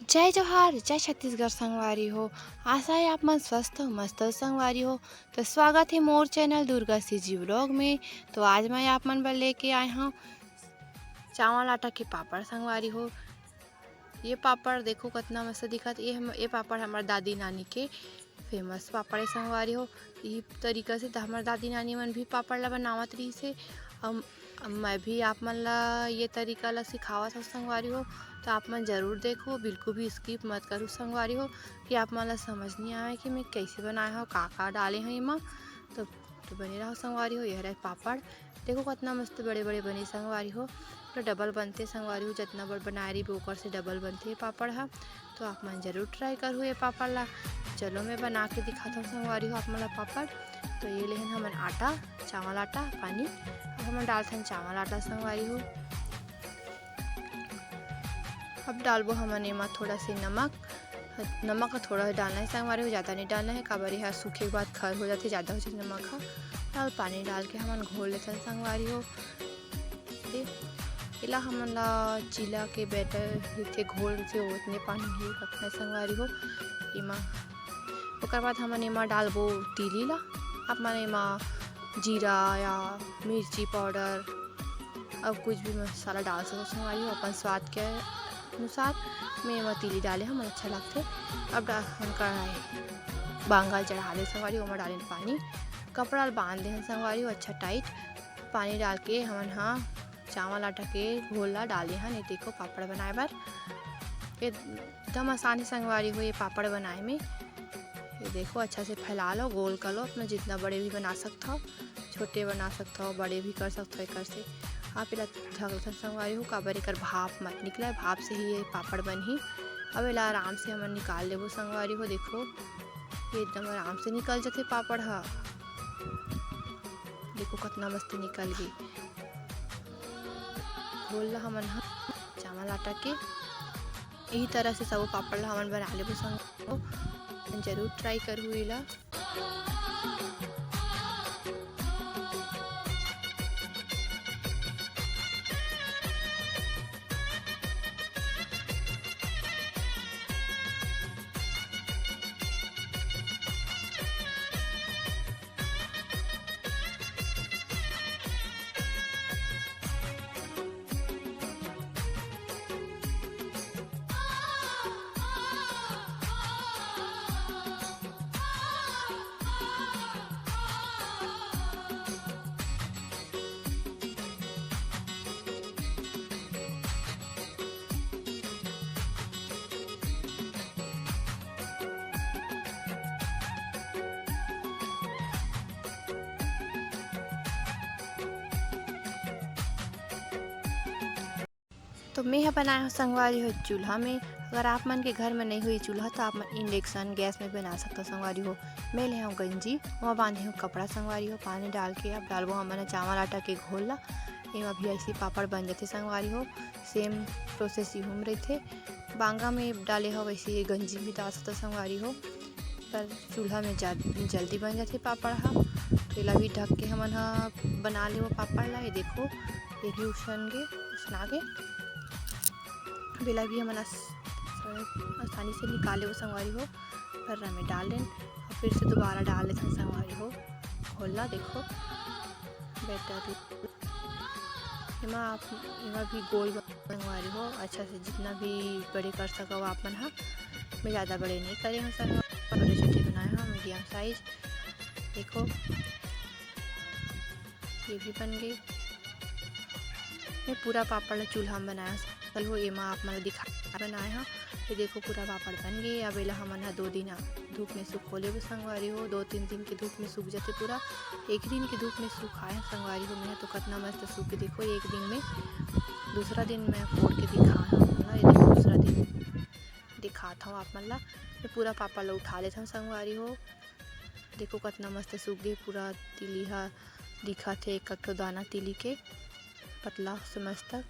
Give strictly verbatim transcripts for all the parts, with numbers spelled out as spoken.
जय जोहार, जय छत्तीसगढ़ संगवारी हो। आशा है आप मन स्वस्थ हो, मस्त हो संगवारी हो। तो स्वागत है मोर चैनल दुर्गा सीजी व्लॉग में। तो आज मैं आप मन बर लेके आए हूँ चावल आटा के पापड़ संगवारी हो। ये पापड़ देखो कितना मस्त दिखत। ये हम, ये पापड़ हमार दादी नानी के फेमस पापड़ है संगवारी हो। ये तरीका से तो हमार दादी नानी मन भी पापड़ ला बनावत रहिस हे। अब, अब मैं भी आप मन ला ये तरीका ला सिखावत हूँ संगवारी हो। तो आप मन जरूर देखो, बिल्कुल भी स्किप मत करो संगवारी हो, कि आप मन ला समझ नहीं आवे कि मैं कैसे बनाए हूँ, का का डाले हूँ एमा। तो, तो बने रहो संगवारी हो। ये रहे पापड़, देखो कितना मस्त बड़े बड़े बने संगवारी हो। तो डबल बनथे संगवारी हो, जितना बड़ बनाए रहिबे ओकर से डबल बनथे ये पापड़ ह। तो आप मन जरूर ट्राई करहु ये पापड़ ला। चलो मैं बना के दिखात हूँ संगवारी हो आप मन ला पापड़। तो ये लेहन हमन आटा, चावल आटा, पानी। अब हमन डालथन चावल आटा संगवारी हो। अब डालबो हमन एमा थोड़ा से नमक। नमक ह थोड़ा डालना है संगवारी हो, ज़्यादा नहीं डालना है, काबर ये ह सूखे के बाद खर हो जाथे, ज़्यादा हो जाथे नमक ह। अब पानी डाल के हमन घोल लेथन संगवारी हो। दे, एला हमन ला चीला के बैटर रहिथे, घोल रहिथे, ओतने पानी ही रखना है संगवारी हो एमा। ओकर बाद हमन एमा डालबो तीली ला। आप मन एमा जीरा या मिर्ची पाउडर अउ कुछ भी मसाला डाल सकत हो संगवारी हो, अपन स्वाद के अनुसार। मैं एमा तीली डाले हमन अच्छा लगथे। अब डा-, हम कढ़ाई बांगा चढ़ा दे संगवारी हो, ओमा डालेन पानी, कपड़ा ल बांध देहन संगवारी हो अच्छा टाइट। पानी डाल के हमन हा चावल आटा के घोल ला डाले हन। ये देखो पापड़ बनाए बर एकदम आसान है संगवारी हो ये पापड़ बनाए में। ये देखो अच्छा से फैला लो, गोल कर लो, अपना जितना बड़े भी बना सकत हो, छोटे बना सकत हो, बड़े भी कर सकत हो एकर से। आप एला ढक देथन संगवारी हो, काबर एकर भाप मत निकले, भाप से ही ये पापड़ बनही। अब एला आराम से हमन निकाल लेबो संगवारी हो। देखो ये एकदम आराम से निकल जथे पापड़ ह। देखो कितना मस्त निकल गे। घोल ला हमन ह चावल आटा के यही तरह से सबो पापड़ ला हमन बना लेबो संगवारी हो। जरूर ट्राई करहु एला। तो मैं ह बनाए हूँ संगवारी हो चूल्हा में। अगर आप मन के घर में नहीं हुई चूल्हा तो आप मन इंडक्शन गैस में बना सकते हो संगवारी हो। मैं ले हूँ गंजी, वहाँ बांधे हूँ कपड़ा संगवारी हो। पानी डाल के अब डालबो हमन चावल आटा के घोल ला। एमा भी ऐसे पापड़ बन जाते संगवारी हो। सेम प्रोसेस इहू में रहिथे। बांगा में डाले हो वैसे ये गंजी भी डाल सकते संगवारी हो, पर चूल्हा में जा-, जल्दी बन जाथे पापड़ ह। तो एला भी ढक के हमन ह बना लेबो पापड़ ला। ये देखो ये भी उसन गे, उसना गे। अब एला भी हमन आस-, आसानी से निकाल लेबो संगवारी हो। पर में डाल लेन, फिर से दोबारा डाल लेथन संगवारी हो। घोल ला देखो बैटर एमा आप, एमा भी गोल बन संगवारी हो, अच्छा से जितना भी बड़े कर सको आप मन हा। मैं ज़्यादा बड़े नहीं करे हूँ संगवारी, छोटे छोटे बनाए हूँ, मीडियम साइज। देखो ये भी बन गई। मैं पूरा पापड़ ला चूल्हा में बनाया हूँ, एमा आप मन ला दिखा बनाए हूँ। ये देखो पूरा पापड़ बन गए। अब एला हमन ह दो दिन धूप में सुखो लेबो संगवारी हो। दो तीन दिन के धूप में सूख जाथे पूरा। एक दिन के धूप में सुखाए हूँ संगवारी हो मैं ह, तो कितना मस्त सूख के देखो एक दिन में। दूसरा दिन मैं फोड़ के दिखाए हूँ आप मन ला। ये देखो दूसरा दिन दिखात हूँ आप मन ला। मैं पूरा पापड़ ला उठा लेत हूँ संगवारी हो। देखो कितना मस्त सूख गए पूरा तिली ह, दिखत हे एक एक ठो दाना तिली के, पतला से मस्त।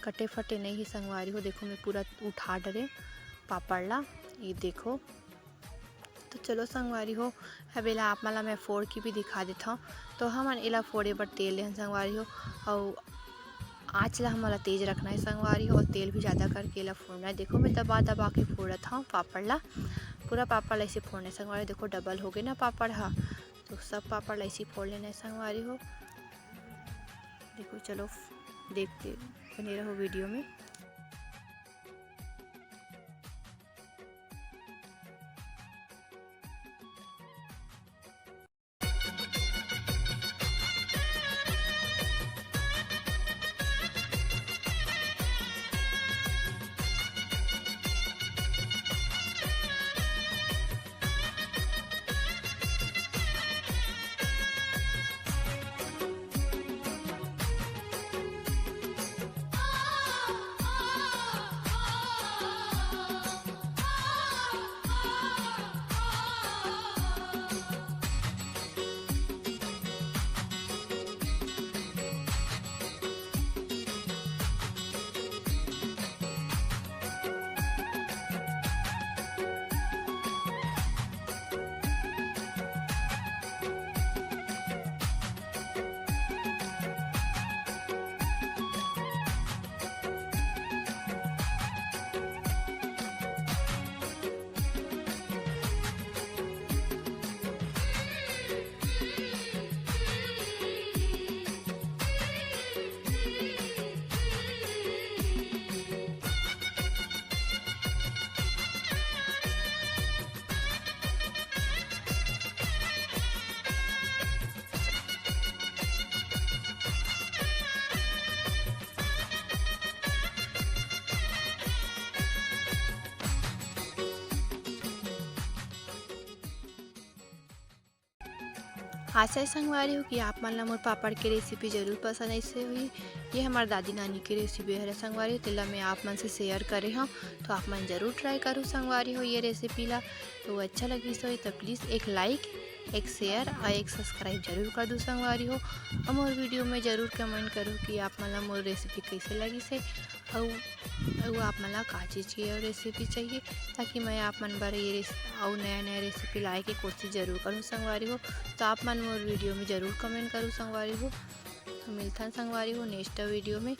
कटे फटे नहीं हे संगवारी हो। देखो मैं पूरा उठा डरे पापड़ ला, ये देखो। तो चलो संगवारी हो, अब एला आप मन ला मैं फोड़ के भी दिखा देथव। तो हमन एला फोड़े बर तेल लेहन संगवारी हो, अउ आँच ला हमन ला तेज रखना हे संगवारी हो, और तेल भी ज़्यादा करके एला फोड़ना हे। देखो, मैं दबा दबा के फोड़त हव पापड़ ला, पूरा पापड़ ला ऐसे फोड़ना हे संगवारी। देखो, डबल हो गे ना पापड़ हा, तो सब पापड़ ला ऐसे फोड़ लेना हे संगवारी हो। देखो, चलो देखते, बने रहो वीडियो में। आशा हे संगवारी हो कि आप मन ला मोर पापड़ के रेसिपी जरूर पसंद आइसे होही। ये हमर दादी नानी के रेसिपी हरे संगवारी हो, तेला मैं आप मन से शेयर करे हव, तो आप मन जरूर ट्राई करू संगवारी हो ये रेसिपी ला। तो अच्छा लगिस होही तो प्लीज एक लाइक, एक शेयर और एक सब्सक्राइब जरूर कर दू संगवारी हो। और मोर वीडियो में जरूर कमेंट करू कि आप मन ला मोर रेसिपी कैसे लगिस हे। अउ, अउ आप मन ला का चीज़ के अउ रेसिपी चाहिए, ताकि मैं आप मन बर ये रेस-, अउ नया नया रेसिपी लाए के कोशिश जरूर करूँ संगवारी हो। तो आप मन मोर वीडियो में जरूर कमेंट करू संगवारी हो। तो मिलथन संगवारी हो नेक्स्ट वीडियो में।